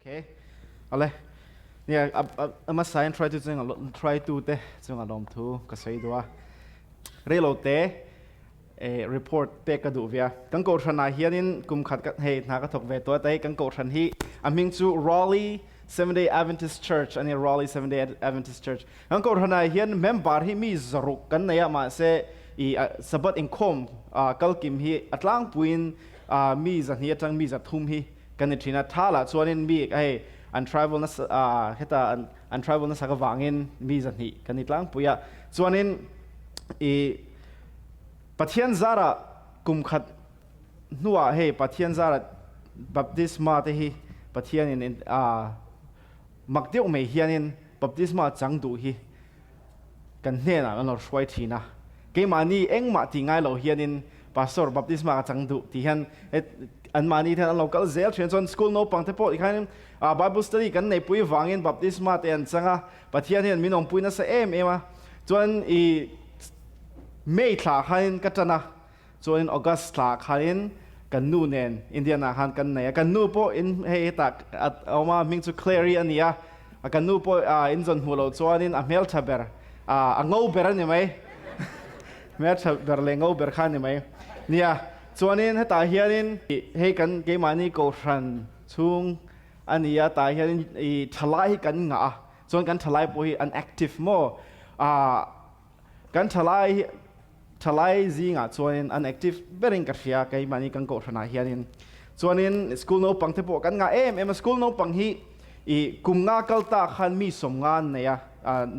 Okay. Ale. Nia ama sign try tu chung try tu te chung alom thu ka sei dua. Relo te e report pe ka du via. Kan ko thana hianin kum khat ka hei hna ka thok ve to tai kan ko than hi aming chu Raleigh Seventh Day Adventist Church ani Raleigh Seventh Day Adventist Church. Kan ko thana hian member hi mi zaruk kan nei a ma se i sabat inkhom kalkim hi atlang puin mi zahni atang mi zathum hi kan ni thin a tha lah chuanin mi hei an travel na heta an travel na sak avangin mi zahnih kan ni tlangpui a chuanin i Pathian zara kum khat hnuah hei Pathian zara baptisma te hi Pathian in a mak deuh mai hianin baptisma chang duh hi kan hnenah an lo hruai thin a keimahni engmah ti ngai lo hianin pastor baptisma ka chang duh ti hian anmahni hian an lo kal zel thin chuan school naupang te pawh tikhan bible study kan nei pui vangin baptisma te an chang a Pathian hian min awmpui nasa em em a chuan i May thla khanin ka tan a chuanin August thla khanin kan nu nen Indiana khan kan nei a kan nu pawh in hei hetah a awm a hming chu Clary a ni a kan nu pawh in zawn hmuh loh chuanin a hmeltha ber a ngo ber a ni mai hmeltha ber leh ngo ber kha a ni mai nia chuanin hetah hianin hei kan keimahni kohhran chhung a ni a tah hianin i thalai hi kan ngah a chuan kan thalai pawh hi an active maw Kan thalai hi thalai zingah chuanin an active berin ka hria keimahni kan kohhranah hianin. Chuanin school naupang te pawh kan ngah em em a, school naupang hi i kum nga kal ta khan mi sawmnga an nei a,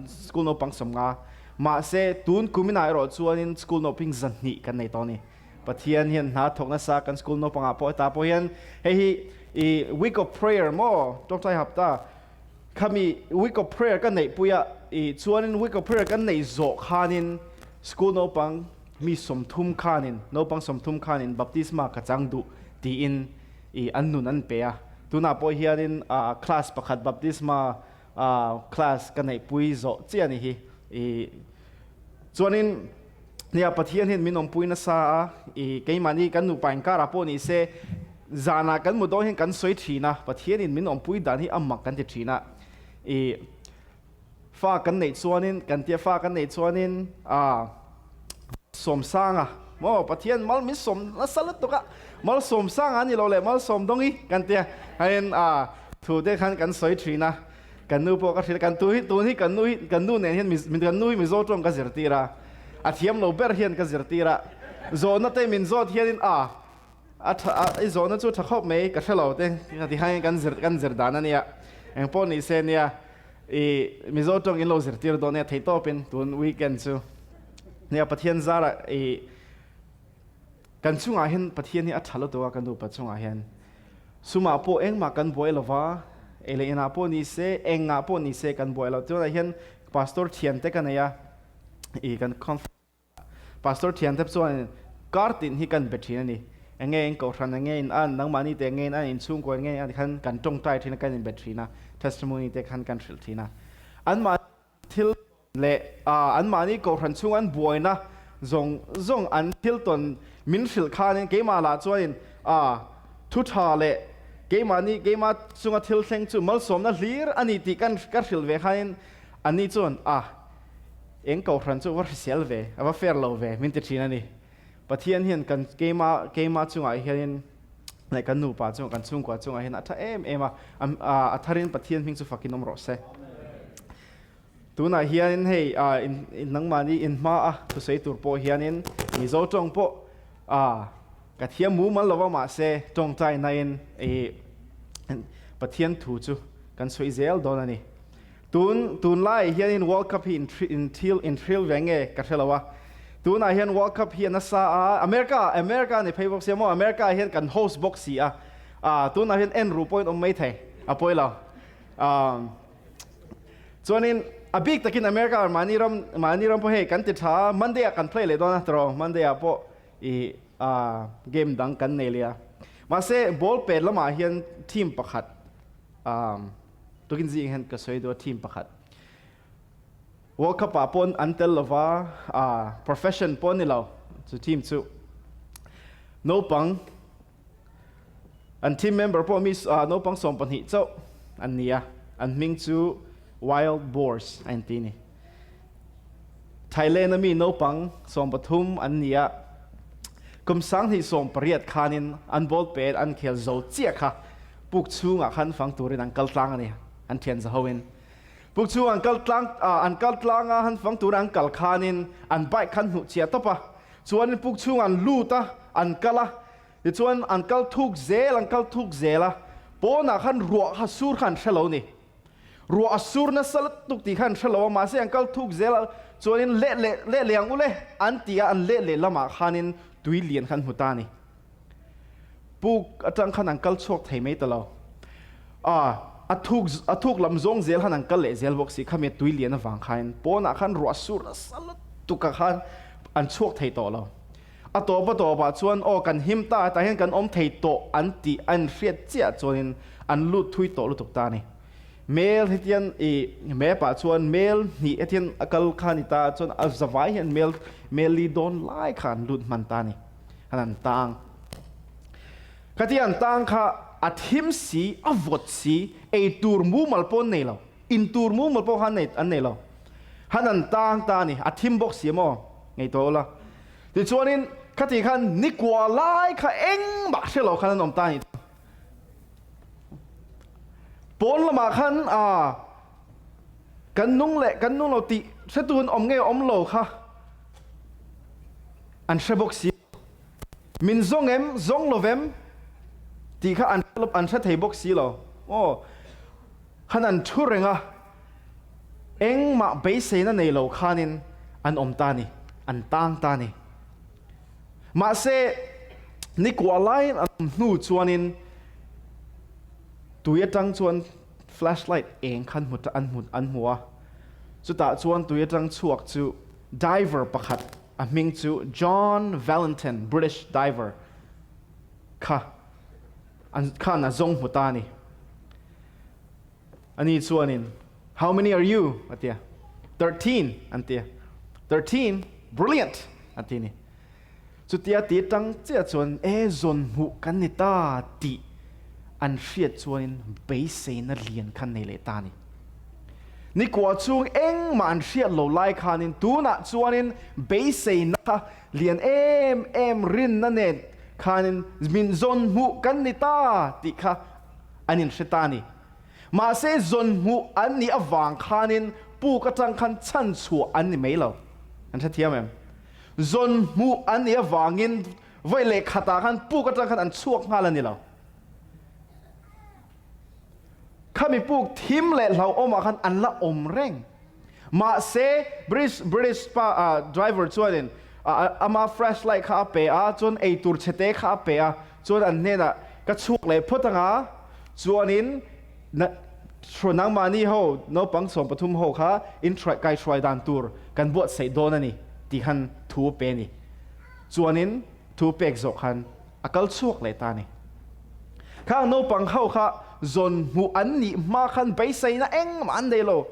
school naupang sawmnga. Mahse tun kuminah erawh chuanin school nauping zahnih kan nei tawh a ni. Pathian hian hna thawk nasa kan school naupangah pawh heta pawh hian hei hi i week of prayer maw tawngtai hapta Khami week of prayer ka neih pui a, i chuanin week of prayer kan neih zawh khanin school naupang mi 30 khanin naupang 30 khanin baptisma ka chang duh tiin i an nun an pe a. Tunah pawh hianin class pakhat baptisma class ka neih pui zawh chiah a ni hi. I chuanin nia Pathian hian min awmpui nasa a, i keimahni kan nupa inkarah pawh ni se zanah kan mu dawn hian kan sawi thin a, Pathianin min awmpui dan hi a mak kan ti thin a, i fa kan neih chuanin kan tia fa kan neih chuanin a sawmsanga maw Pathian mal min sawm nasa lutuk a, mal sawmsanga a ni lo leh mal sawm dawngi kan tia hain a thu te khan kan sawi thin a. Kan nu pawh ka hrilh, kan tu hi tun hi kan nu hi kan nu nen hian kan nu hi Mizo tawng ka zirtir a, a thiam lo ber hian ka zirtir a, zawhna te min zawt hianin a a tha a i zawhna chu tha khawp mai ka hre lo te ka ti hian kan zir kan zir dan a nia, eng pawh ni se nia i Mizo tawng in lo zirtir dawn nia theihtawpin tun weekend chu nia Pathian zarah i Kan chungah hian Pathian hi a tha lutuk a, kan nupa chungah hian. Sumah pawh engmah kan buai lo va, ei leh inah pawh ni se, engah pawh ni se kan buai lo. Tunah hian pastor thiante ka nei a, i kan pastor thiante chuan kar tin hi kan be thin a ni. Enge in kohhran, enge in an, nangmahni te enge in an, inchhungkua enge in an khan kan tawngtai thin a, kan inbe thin a, testimony te khan kan hrilh thin a. Anmahni thil leh anmahni kohhran chhung an buaina zawng zawng an thil tawn min hrilh khanin keimah lah chuanin thu tha leh keimahni keimah chunga thil thleng chu malsawmna hlir a ni tih kan ka hrilh ve khanin anni chuan a eng kohhran chu va hrisel ve a va fair lo ve min ti thin a ni. Pathian hian kan keimah keimah chungah hianin leh kan nupa chungah kan chhungkua chungah hian a tha em em a a tharin Pathian hming chu fakin awm rawh se. Tunah hianin hei nangmahni in hma a thusawi tur pawh hianin Mizo tawng pawh ka thiam mumal lova mahse tawngtai nain i Pathian thu chu kan sawi zel dawn a ni. Tun tunlai hianin World Cup hi in thil in thrill ve nge ka hre lo a. Tunah hian World Cup hi a nasa a, America America ni phei bawk sia maw America hian kan host bawk si a. Tunah hian en ru pawhin awm mai thei a pawi lo. Chuanin a bik takin America mahni ram mahni ram pawh hei kan ti tha a, Monday ah kan play leh dawn a tiraw Monday ah pawh i game dang kan nei leh a. Mahse ball pet lamah hian team pakhat tukin zing hian ka sawi duh a team pakhat World Cup ah pawh an tel lova profession pawh ni lo chu team chu naupang an team member pawh mi naupang 12 chauh. an ni a, an hming chu Wild Boars a inti a ni. Thailand-a mi naupang 13 an ni a, kum 2018 khanin an ball pet an khel zo chiah kha puk chhungah khan fang turin an kal tlang a ni, an thian zahoin. Puk chhung an kal tlang an kal tlang a, han fang tura an kal khanin an bike khan hnuh chiah tawp a, chuanin puk chhung an lut a, an kal a, tichuan an kal thuk zel an kal thuk zel a, pawnah khan ruah kha sur kha an hre lo ni. Ruah a sur nasa lutuk tih kha an hre lo a, mahse an kal thuk zel a, chuanin leh leh leh leh ang u le an ti a, an leh leh lamah khanin tui lian kha an hmu ta a ni. Puk atang khan an kal chhuak thei mai ta lo. A, a thuk a thuk lam zawng zel khan an kal leh zel bawk si, khami tui lian avang khain pawnah khan ruah sur nasa lutuk ah khan an chhuak thei tawh lo. A tawp a tawpah chuan aw kan him ta tah hian kan awm thei tawh an tih a inhriat chiah chuanin an lut thui tawh lutuk ta a ni. Mel hetian i map ah chuan mel hnih hetian a kal kha a ni ta chuan a zavai hian mel mel li dawn lai kha an lut hman ta a ni. Han an tang. Khatia an tang kha a thim si a vawt si ei tur mumal pawh an nei lo in tur mumal pawh kha an nei lo. Han an tang ta a ni a thim bawk si maw ngei tawh ula. Tichuanin khati khan nikua lai kha engmah hre lo khan an awm ta a ni. Pawn lamah khan aa kan nung leh kan nung lo tih hretu an awm nge awm lo kha an hre bawk si. Min zawng em zawng lo vem tih kha an an hre thei bawk si lo. Aw khan an thu reng a. Engmah beiseina nei lo khanin an awm ta a ni, an tang ta a ni. Mahse, nikua laiin an awm hnu chuanin tui atang chuan flashlight eng khan hmu an hmu an hmu a. Chutah chuan tui atang chhuak chu diver pakhat a hming chu John Valentin, British diver kha an khan a zawng hmu ta a ni. Ani chuanin, How many are you? a ti a. 13 an ti a. 13? Brilliant! a ti a ni. Chutia ti tang chiah chuan e zawn hmuh kan ni ta tih an hriat chuanin beiseina lian khan nei leh ta a ni. Nikua chhung engmah an hriat lo lai khanin tunah chuanin beiseina kha lian em em rinna nen khanin min zawn hmuh kan ni ta tih kha an inhre ta a ni. Mahse zawn hmuh an nih avang khanin puk atang khan chhan chhuah an ni mai lo. An hrethiam em? Zawn hmuh an nih avangin vawi leh khatah khan puk atang khan an chhuak nghal a ni lo. Khami puk thim leh hlauhawmah khan an la awm reng. Mahse British British pa driver chuanin ama flashlight kha a pe a, chuan eitur chhete kha a pe a, chuan an hnenah ka chhuak leh phawt anga chuanin nangmahni ho naupang 13 ho kha in kai hruai dan tur kan buatsaih dawn a ni tih khan thu a pe a ni. Chuanin thu pek zawh khan a kal chhuak leh ta a ni. Khang naupang ho kha zawn hmuh an nih hma khan beiseina engmah an nei lo.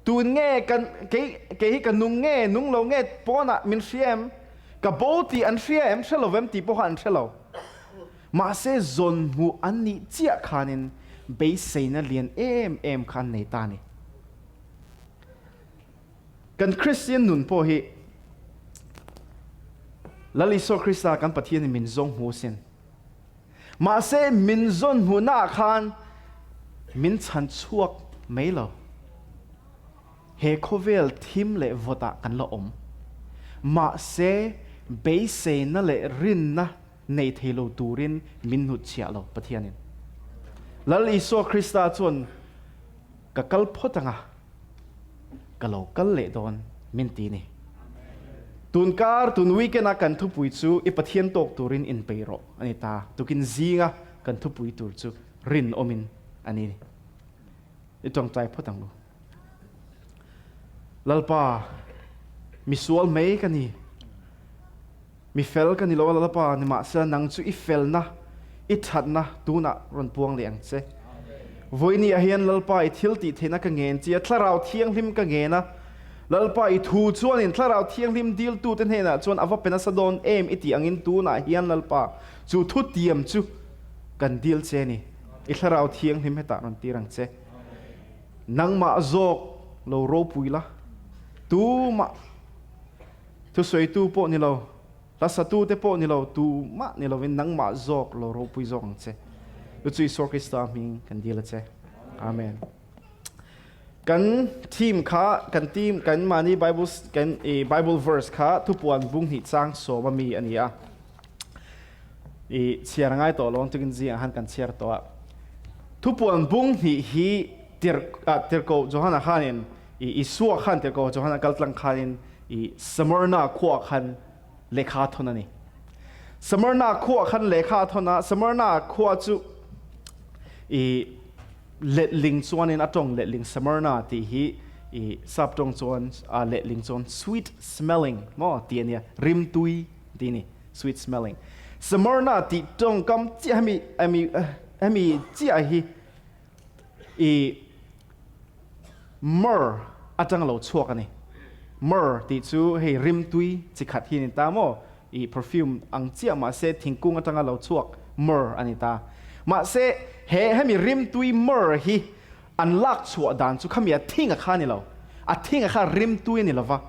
Tun nge kan kei kei hi ka nung nge nung lo nge pawnah min hria em? Ka bo tih an hria em hre lo vem tih pawh kha an hre lo. Mahse zawn hmuh an nih chiah khanin beiseina lian em em kha an nei ta a ni. Kan Kristian nun pawh hi Lal Isua Krista kan Pathianin min zawng hmu asin. Mahse min zawn hmuhnaah khan min chhan chhuak mai lo. He khawvel thim leh vawtah kan la awm. Mahse beiseina leh rinna nei thei lo turin min hnutchhiah lo Pathianin. Lal Isua Krista chuan ka kal phawt anga ka lo kal leh dawn min ti ni. Tun kar, tun weekend a kan thupui chu i Pathian tawk turin inpei rawh a ni ta. Tukin zinga kan thupui tur chu rinawmin a ni. I tawngtai phawt ang u. Lalpa, misual mai ka ni. Mi fel ka ni lo a Lalpa, nimahsela nang chu i felna, i thatna tunah rawn puang leh ang che. Vawiini ah hian Lalpa i thil tih theihna ka ngen che a, Thlarau Thianghlim ka ngen a. Lalpa i thu chuanin Thlarau Thianghlim diltute hnenah chuan a va pe nasa dawn em i tih angin tunah hian Lalpa chu thutiam chu kan dil che a ni. I Thlarau Thianghlim hetah rawn tir ang che. Nangmah zawk lo ropui la, tumah thusawitu pawh ni lo, hlasatute pawh ni lo, tumah ni lovin nangmah zawk lo ropui zawk ang che. Chu chu Isua Krista hming kan dil a che. Amen. Kan theme kha, kan team, kan mahni Bible, kan i Bible verse kha thupuan bung hnih chang sawm a mi a ni a. I chhiar ngai tawh lo tukin zingah khan kan chhiar tawh a. Thupuan bung hnih hi tir tirhkoh Johana khanin i Isua khan tirhkoh Johana kaltlang khanin i Smyrna khua khan lehkha a thawn a ni. Smyrna khua khan lehkha a thawn a, Smyrna khua chu i letling chuanin a tawng letling Smyrna tih hi i sap tawng chuan a letling chuan sweet smelling maw tih a nia, rimtui tih a ni, sweet smelling. Smyrna tih tawngkam chiah hemi hemi hemi chiah hi i myrrh atang lo chhuak a ni. Myrrh tih chu hei rimtui chi khat hi a ni ta maw? I perfume ang chiah mahse thingkung atanga lo chhuak myrrh a ni ta. Mahse he hemi rimtui myrrh hi an lak chhuah dan chu khami a thinga kha a ni lo. A thinga kha rimtui a ni lova.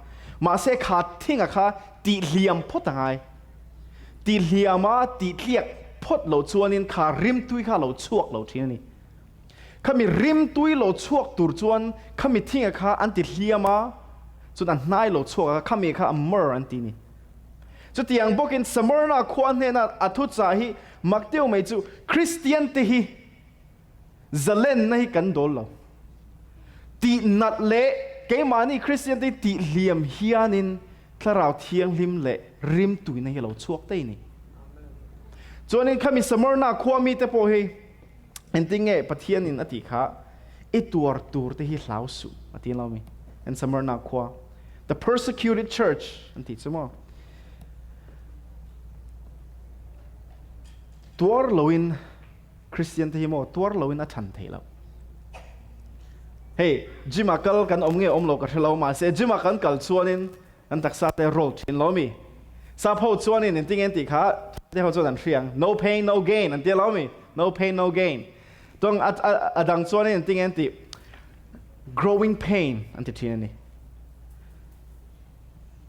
Mahse kha thinga kha tihhliam phawt a ngai. Tihhliama tihtliak phawt loh chuanin kha rimtui kha a lo chhuak lo thin a ni. Khami rimtui lo chhuak tur chuan khami thinga kha an ti hliam a, chuan a hnai lo chhuak a, khami kha a myrrh an ti a ni. Chutiang bawkin Smyrna khua hnena a thuchah hi mak deuh mai chu Kristian te hi zalenna hi kan dawl lo. Tih nat leh keimahni Kristian te hi tih hliam hianin Thlarau Thianghlim leh rimtuina hi a lo chhuak daih a ni. Chuanin khami Smyrna khua mite pawh hi Engtin nge Pathianin a tih kha i tuar tur te hi hlau suh a ti lo mi? En Smyrna khua the persecuted church an tih chu maw? Tuar loin Christian te hi maw tuar loin a than theih loh. Hei gym a kal kan awm nge awm lo ka hre lo mahse gym a kan kal chuanin An taksa te roll thin lo mi? Sap ho chuanin engtin nge an tih kha te ho chuan an hria ang, no pain no gain an tia lo mi? No pain no gain. Chuan a dang chuanin engtin nge an tih? Growing pain an ti thin a ni.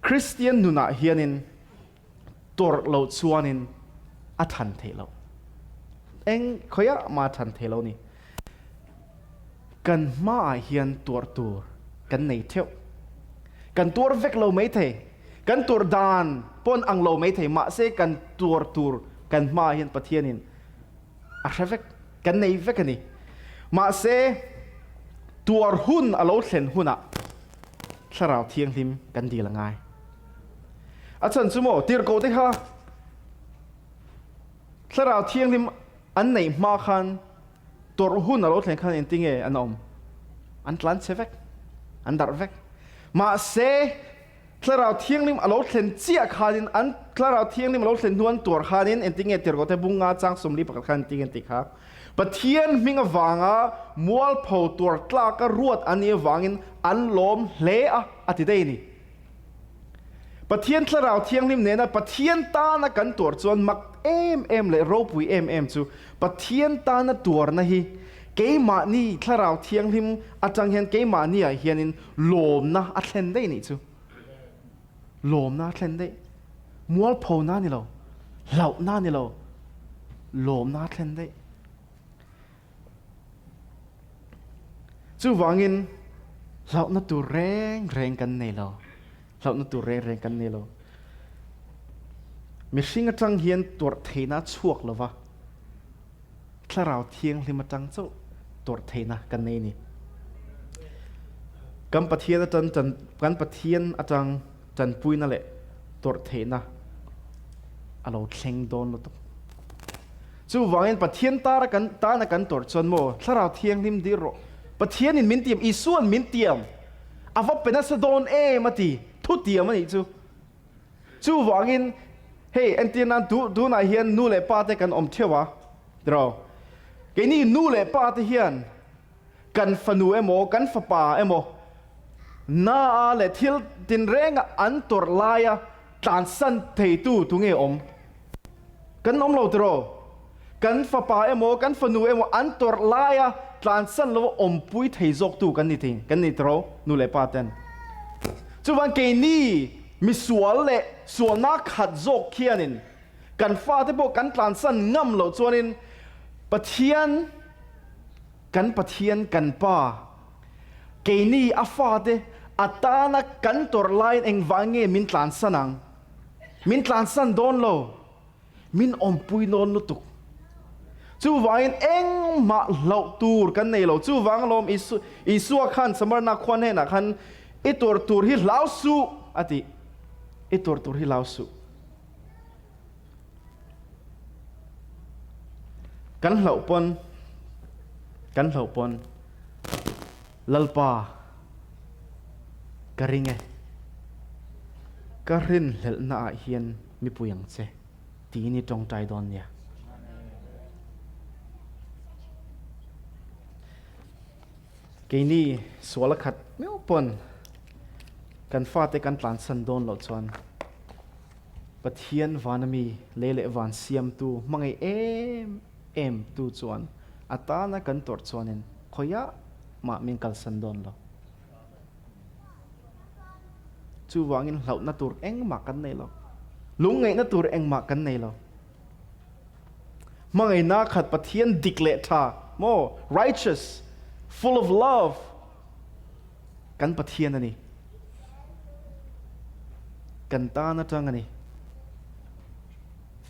Kristian nunah hianin tawrh loh chuanin a than theih loh. Eng khawiah mah a than thei lo ni. Kan hmaah hian tuarh tur kan nei theuh. Kan tuar vek lo maithei, kan tuar dan pawn ang lo maithei, mahse kan tuar tur kan hmaah hian Pathianin a hre vek, kan nei vek a ni. Mahse tuar hun a lo thlen hunah Thlarau Thianghlim kan dil a ngai. A chhan chu maw, tirhkoh te kha Thlarau Thianghlim an neih hma khan tawrh hun a lo thleng khan engtin nge an awm? An tlan chhe vek, an darh vek. Mahse, Thlarau Thianghlim a lo thlen chiah khanin, an Thlarau Thianghlim a lo thlen hnu an tuar khanin engtin nge tirhkohte bunga chang 41 khan engtin nge an ti kha? Pathian hming avanga mualpho tuar tlaka ruat an nih avangin an lawm hle a, a ti daih a ni. Pathian Thlarau Thianghlim nena Pathian tana kan tuar chuan mak em em leh ropui em em chu Pathian tana tuarna hi keimahni Thlarau Thianghlim atang hian keimahniah hianin lawmna a thlen daih nih chu. Lawmna a thlen daih. Mualphona a ni lo. Hlauhna a ni lo. Lawmna a thlen daih. Chuvangin hlauhna tur reng reng kan nei lo. Hlauhna tur reng reng kan nei lo. Mihring atang hian tuarh theihna a chhuak lo va, Thlarau Thianghlim atang chauh tuarh theihna kan nei a ni. Kan Pathian atang kan Pathian atang tanpuina leh tuarh theihna a lo thleng dawn lutuk. Chuvangin Pathian tara kan tana kan tawrh chuan maw Thlarau Thianghlim dir rawh. Pathianin min tiam, Isua'n min tiam. A va pe nasa dawn em a ti, thu tiam a nih chu. Chuvangin hei entir nan tu tunah hian nu leh pa te kan awm theuh a, tiraw? Keini nu leh pa te hian kan fanu emaw kan fapa emaw na a leh thil tinrenga an tawrh laia tlansan theitu tunge awm? Kan awm lo tiraw? Kan fapa emaw, kan fanu emaw an tawrh laia tlansan lova awmpui thei zawktu kan ni thei, kan ni tiro nu leh pa ten. Chuvang keini misual leh sualna khat zawk khianin kan fate pawh kan tlansan ngam loh chuanin Pathian, kan Pathian kan Pa, keini a fate a tana kan tawrh laiin engvang nge min tlansan ang? Min tlansan dawn lo. Min awmpui nawn lutuk. Chuvangin engmah hlauh tur kan nei lo. Chuvang alawm Isua khan Samarna khua hnenah khan i tur tur hi hlau suh a ti. I tur tur hi hlau suh. Kan hlauh pawn kan hlauh pawn Lalpa ka ring e. Ka rinhlelhna ah hian mipui ang che tiin i tawngtai dawn nia. Keini sual a khat meuh pawn kan fate kan tlansan dawn loh chuan Pathian vana mi lei leh van siamtu hmangaih em em tu chuan a tana kan tawrh chuanin khawiah mah min kalsan dawn lo. Chuvangin hlauhna tur engmah kan nei lo. Lungngaihna tur engmah kan nei lo. Hmangaihna khat Pathian dik leh tha, maw? Righteous, full of love kan Pathian a ni. Kan tan atang a ni.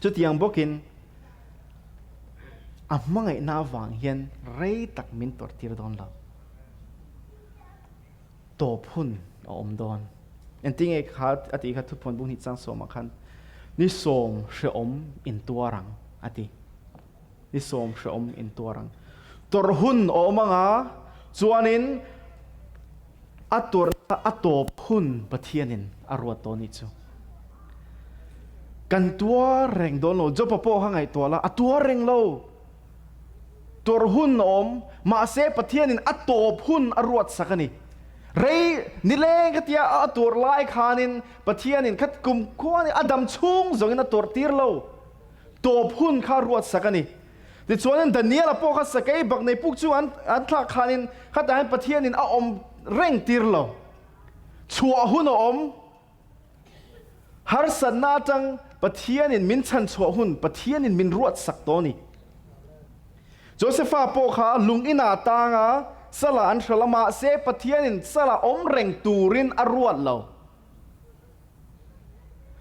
Chutiang bawkin a hmangaihna avang hian rei tak min tawrhtir dawn lo. Tawp hun a awm dawn. Engtinge kha a tih kha thuphawn bung hnih chang sawmah khan ni sawm hrehawm in tuar ang a ti. Ni sawm hrehawm in tuar ang. Tawrh hun a awm anga chuanin a tawrhna a tawp hun Pathianin a ruat tawh nih chu. Kan tuar reng dawn lo. Job-a pawh kha ngaihtuah la, a tuar reng lo. Tawrh hun a awm, mahse Pathianin a tawp hun a ruat sak a ni. Rei nileng khatia a tuarh lai khanin Pathianin khat kum khuanin a dam chhung zawngin a tuarh tir lo. Tawp hun kha a ruat sak a ni. Tichuanin Daniela pawh kha sakei bak nei puk chu an thlak khanin khatah hian Pathianin a awm reng tir lo. Chhuah hun a awm. Harsatna atang Pathianin min chhanchhuah hun Pathianin min ruatsak tawh a ni. Josefa pawh kha lung inah tang a, sala an hralh a, mahse Pathianin sala awm reng turin a ruat lo.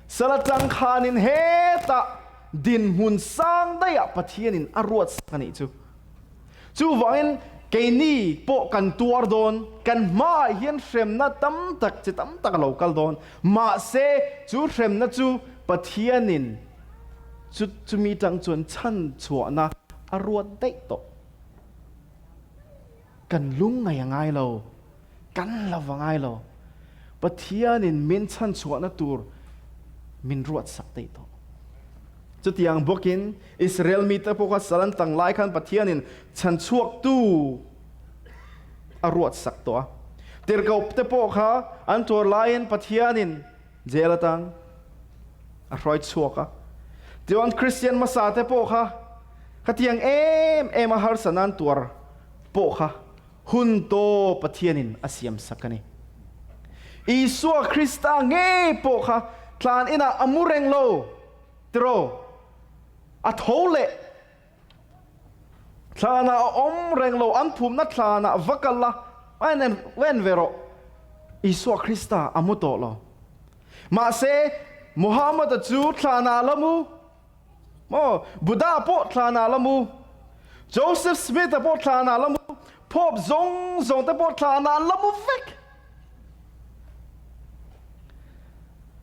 Sala tang khanin hetah dinhmun sang daihah Pathianin a ruatsak a nih chu. Chuvangin keini pawh kan tuar dawn, kan hmaah hian hremna tam tak chi tam tak a lo kal dawn. Mahse, chu hremna chu Pathianin chu chumi tang chuan chhan chhuahna a ruat daih tawh. Kan lungngaih a ngai lo, kan lo va ngai lo. Pathianin min chhan chhuahna tur min ruatsak daih tawh. Chutiang bawkin Israel mite pawh kha sal an tang lai khan Pathianin chhan chhuaktu a ruatsak tawh a. Tirhkohte pawh kha an tuar laiin Pathianin jail atang a hruai chhuak a. Tichuan Kristian hmasate pawh kha khatiang em em a harsa nan tuar pawh kha hun taw Pathianin a siamsak a ni. Isua Krista ngei pawh kha tlan inah a mu reng lo tiraw? A tho leh thlanah a awm reng lo, an phumna thlanah va kal la, va en ve rawh. Isua Krista a mu tawh lo. Mahse, Muhammad-a chu thlanah a la mu. Maw? Buddha pawh thlanah la mu. Joseph Smith-a pawh thlanah la mu. Pope zawng zawng te pawh thlanah an la mu vek.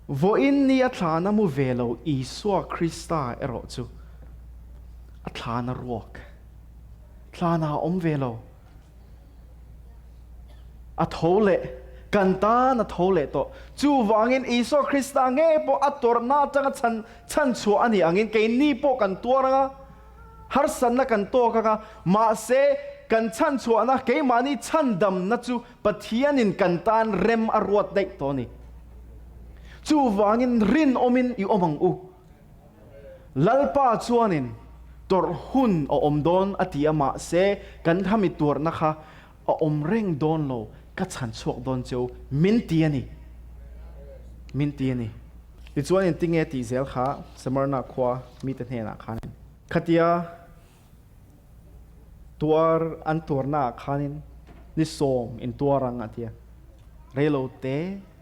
Vawiin ni a thlan a mu ve lo Isua Krista erawh chu a thlan a ruak. Thlanah a awm ve lo. A tho leh, kan tan a tho leh tawh. Chuvangin Isua Krista nge pawh a tawrhna atanga chhan chhan chhuah a nih angin keini pawh kan tuar anga, harsatna kan tawk anga, mahse kan chhan chhuahna, keimahni chhandamna chu Pathianin kan tan rem a ruat daih tawh a ni. Chuvangin rinawmin i awm ang u. Lalpa chuanin. Tawrh hun a awm dawn a ti a mahse kan thami tuarna kha a awm reng dawn lo, ka chhan chhuak dawn cheu min ti a ni. Min ti a ni. Tichuan engtinge tih zel kha Smyrna khua mite hnenah khanin khatia tuar an tuarnaah khanin ni sawm in tuar ang a ti a, reilo te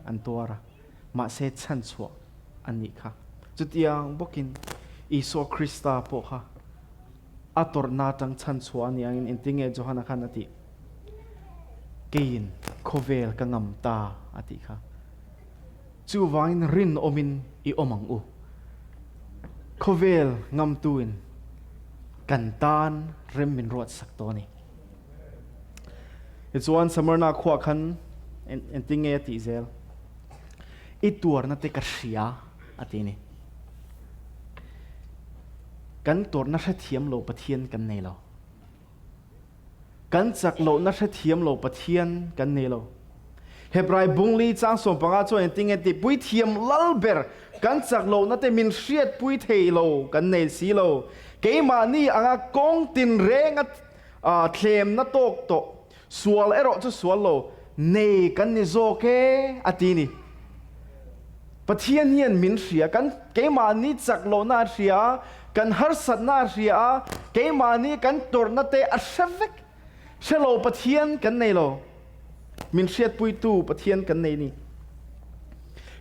an tuar a, mahse chhan chhuah an nih kha. Chutiang bawkin Isua Krista pawh kha a tawrhna atang chhan chhuah a nih angin engtinge Johana khan a tih? Keiin khawvel ka ngam ta a tih kha. Chuvangin rinawmin i awm ang u. Khawvel ngamtuin kan tan rem min ruatsak tawh a ni. Tichuan Smyrna khuah khan engtin nge a tih zel? I tuarna te ka hria a ti a ni. Kan tuarna hrethiam lo Pathian kan nei lo. Kan chak lohna hrethiam lo Pathian kan nei lo. Hebrai bungli chang 15 chuan engtin nge tih puithiam lal ber kan chak lohna te min hriatpui thei lo kan nei si lo. Keimahni anga kawng tinrenga thlemna tawk tawh sual erawh chu sual lo nei kan ni zawk e a ti ni. Pathian hian min hria, kan keimahni chak lohna a hria a, kan harsatna a hria a, keimahni kan tawrhna te a hre vek. Hre lo Pathian kan nei lo. Min hriatpuitu Pathian kan nei ni.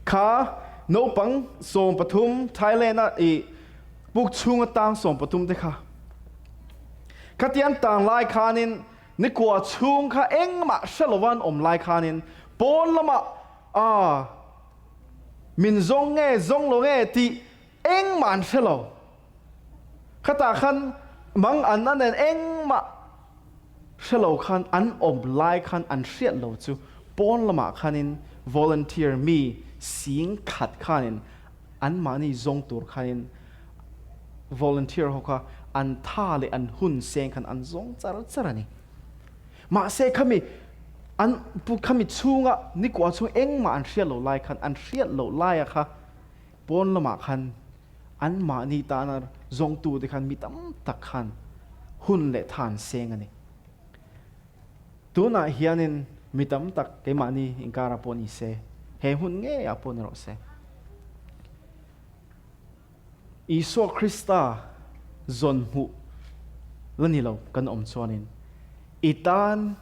Kha naupang 13 Thailand-a i puk chhunga tang 13 te kha. Khatiang tang lai khanin nikua chhung kha engmah hre lovan awm lai khanin pawn lamah A, min zawng nge zawng lo nge tih engmah an hre lo. Khatah khan mang an a nen engmah hre lo khan an awm lai khan an hriat lo chu pawn lamah khanin volunteer mi sing khat khanin anmahni zawng tur khanin volunteer ho kha an tha leh an hun seng khan an zawng char char a ni. Mahse khami an pu khami chhunga nikua chhung engmah an hriat loh lai khan an hriat loh laia kha pawn lamah khan anmahni tana zawngtu te khan mi tam tak khan hun leh tha an seng a ni. Tunah hianin mi tam tak keimahni inkarah pawh ni se, he hun ngeiah pawh ni rawh se. Isua Krista zawn hmuh la ni lo kan awm chuanin i tan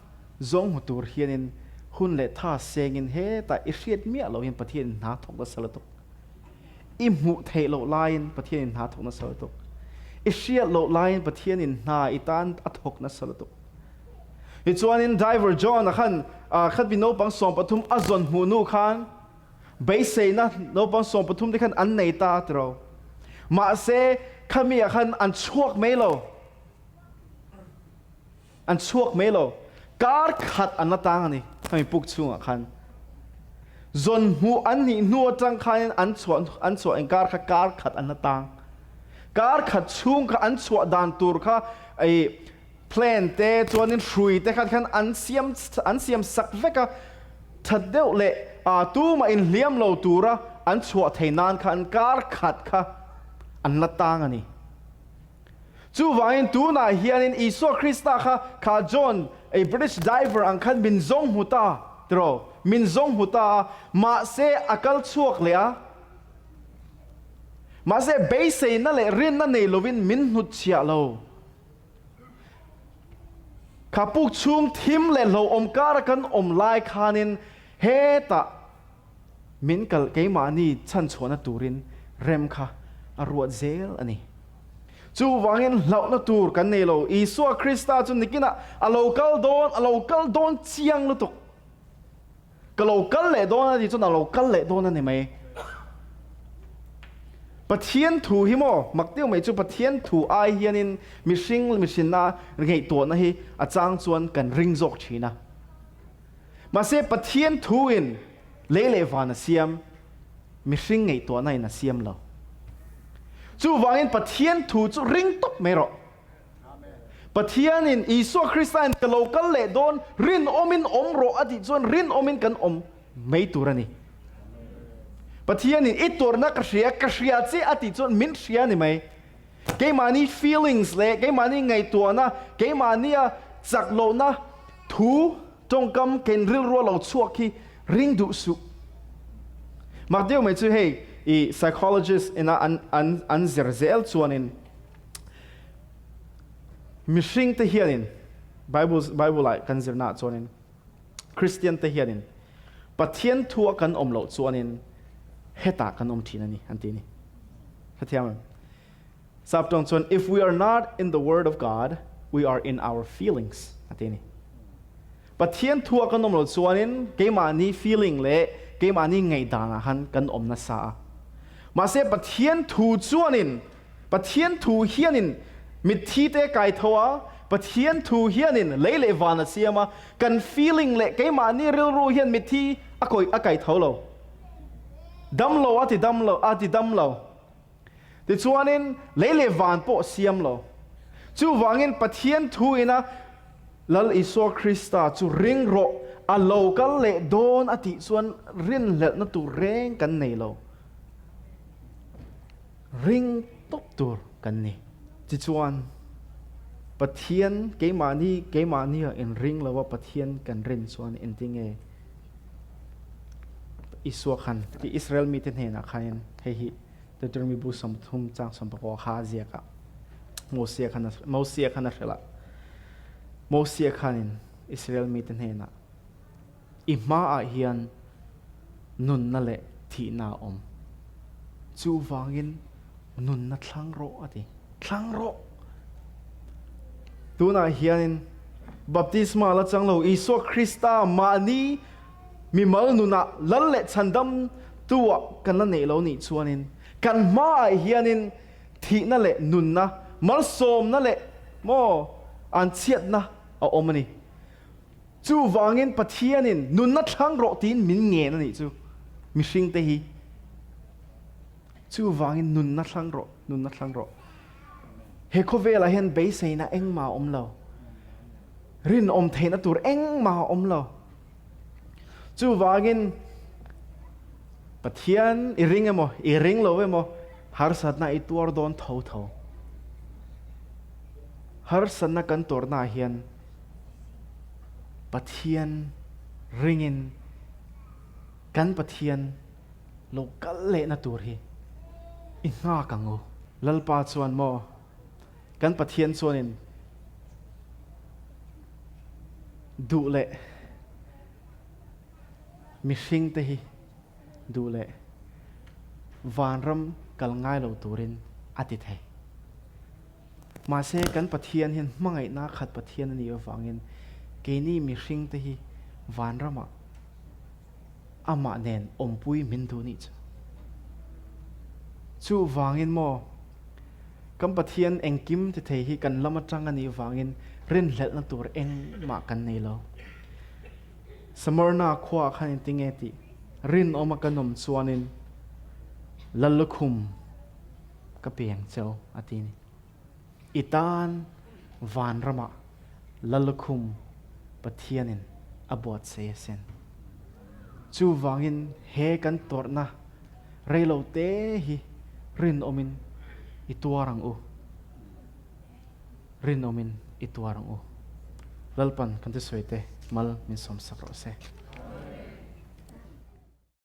zawng hmu tur hianin hun leh tha sengin hetah i hriat miah lo hian Pathianin hna thawk nasa lutuk. I hmuh theih loh laiin Pathianin hna thawk nasa lutuk. I hriat loh laiin Pathianin hna i tan a thawk nasa lutuk. Tichuanin driver John-a khan khatmi naupang 13 a zawn hmuh hnu khan Beiseina naupang 13 te khan an nei ta tiro. Mahse khami ah khan an chhuak mai lo. An chhuak mai lo. Kar khat an la tang a ni khami puk chhungah khan. Zawn hmuh an nih hnu atang khanin an chhuah an chhuah inkar kha kar khat an la tang. Kar khat chhung kha an chhuah dan tur kha ei plan te chuanin hrui te khan khan an siam an siam sak vek a, that deuh leh tumah inhliam lo tura an chhuah thei nan khan kar khat kha an la tang a ni. Chuvangin tunah hianin Isua Krista kha kha John a British diver ang khan min zawng hmu ta tiraw, min zawng hmu ta a, mahse a kal chhuak leh a, mahse beiseina leh rinna nei lovin min hnutchhiah lo. Kha puk chhung thim leh hlauhawm kara kan awm lai khanin hetah min kal keimahni chhanchhuahna turin rem kha a ruat zel a ni. Chuvangin hlauhna tur kan nei lo. Isua Krista chu nikinah a lo kal dawn, a lo kal dawn chiang lutuk. Ka lo kal leh dawn a ni chuan a lo kal leh dawn a ni mai. Pathian thu hi maw mak deuh mai chu Pathian thu ai hianin mihring mihrinna ngaihtuahna hi a chang chuan kan ring zawk thin a. Mahse Pathian thu in lei leh van a siam, mihring ngaihtuahna in a siam lo. Chuvangin Pathian thu chu ring tawp mai rawh. Pathianin Isua Krista'n ka lo kal leh dawn, rinawmin awm rawh a tih chuan rinawmin kan awm mai tur a ni. Pathianin i tuarna ka hria, ka hria che a tih chuan min hria a ni mai. Keimahni feelings leh keimahni ngaihtuahna, keimahnia chak lohna thu tawngkam ken rilrua lo chhuak hi ring duh suh. Mak deuh mai chu hei i psychologist ina an an an zir zel chuanin mihring te hianin Bible Bible ah kan zirna ah chuanin Kristian te hianin Pathian thu a kan awm loh chuanin hetah kan awm thin a ni an ti a ni. Hrethiam em? Saptawng chuan if we are not in the word of God, we are in our feelings a ti a ni. Pathian thu a kan awm loh chuanin keimahni feeling leh keimahni ngaihdan ah khan kan awm nasa a. Mahse Pathian thu chuanin Pathian thu hianin mitthi te kai tho a, Pathian thu hianin lei leh van a siam a, kan feeling leh keimahni rilru hian mitthi a kawih a kai tho lo. Dam lo a ti dam lo a ti dam lo. Tichuanin lei leh van pawh siam lo. Chuvangin Pathian thu ina Lal Isua Krista chu ring rawh, a lo kal leh dawn a tih chuan rinhlelhna tur reng kan nei lo. Ring tawp tur kan ni. Tichuan, Pathian keimahni keimahnia inring lova Pathian kan rin chuan engtinge Isua khan ti Israel mite hnenah khanin hei hi Deuteronomy bu 30 chang 19 kha a ziak a. Mosia khan Mosia khan a hrilh a. Mosia khanin Israel mite hnenah I hmaah hian nunna leh thihna a awm. Chuvangin nunna thlang rawh a ti. Thlang rawh! Tunah hianin baptisma la chang lo Isua Krista mahni mimal nunah lal leh chhandamtu-ah kan la neih lo nih chuanin kan hmaah hianin thihna leh nunna, malsawmna leh maw an chhiatna a awm a ni. Chuvangin Pathianin nunna thlang rawh tiin min ngen a nih chu mihringte hi. Chuvangin nunna thlang rawh, nunna thlang rawh. He khawvelah hian beiseina engmah a awm lo. Rinawm theihna tur engmah a awm lo. Chuvangin Pathian i ring emaw, i ring lo emaw, harsatna i tuar dawn tho tho. Harsatna kan tuarnaah hian Pathian ringin kan Pathian lo kal lehna tur hi i nghak ang u. Lalpa chuan maw kan Pathian chuanin duh leh mihringte hi duh leh vanram kal ngai lo turin a ti thei. Mahse, kan Pathian hian hmangaihna khat Pathian a nih avangin keini mihringte hi vanramah amah nen awmpui min duh nih chu. Chuvangin maw, kan Pathian engkim ti thei hi kan lam atang a nih avangin rinhlelhna tur engmah kan nei lo. Smyrna khuaah khan engtinge tih rinawma kan awm chuanin Lallukhum ka piang cheu a ti ni. I tan vanramah Lallukhum Pathianin a buatsaih asin. Chuvangin he kan tawrhna reilo te hi rinawmin i tuar ang u. Rinawmin i tuar ang u. Lalpan kan thusawi te mal min sawmsak rawh se.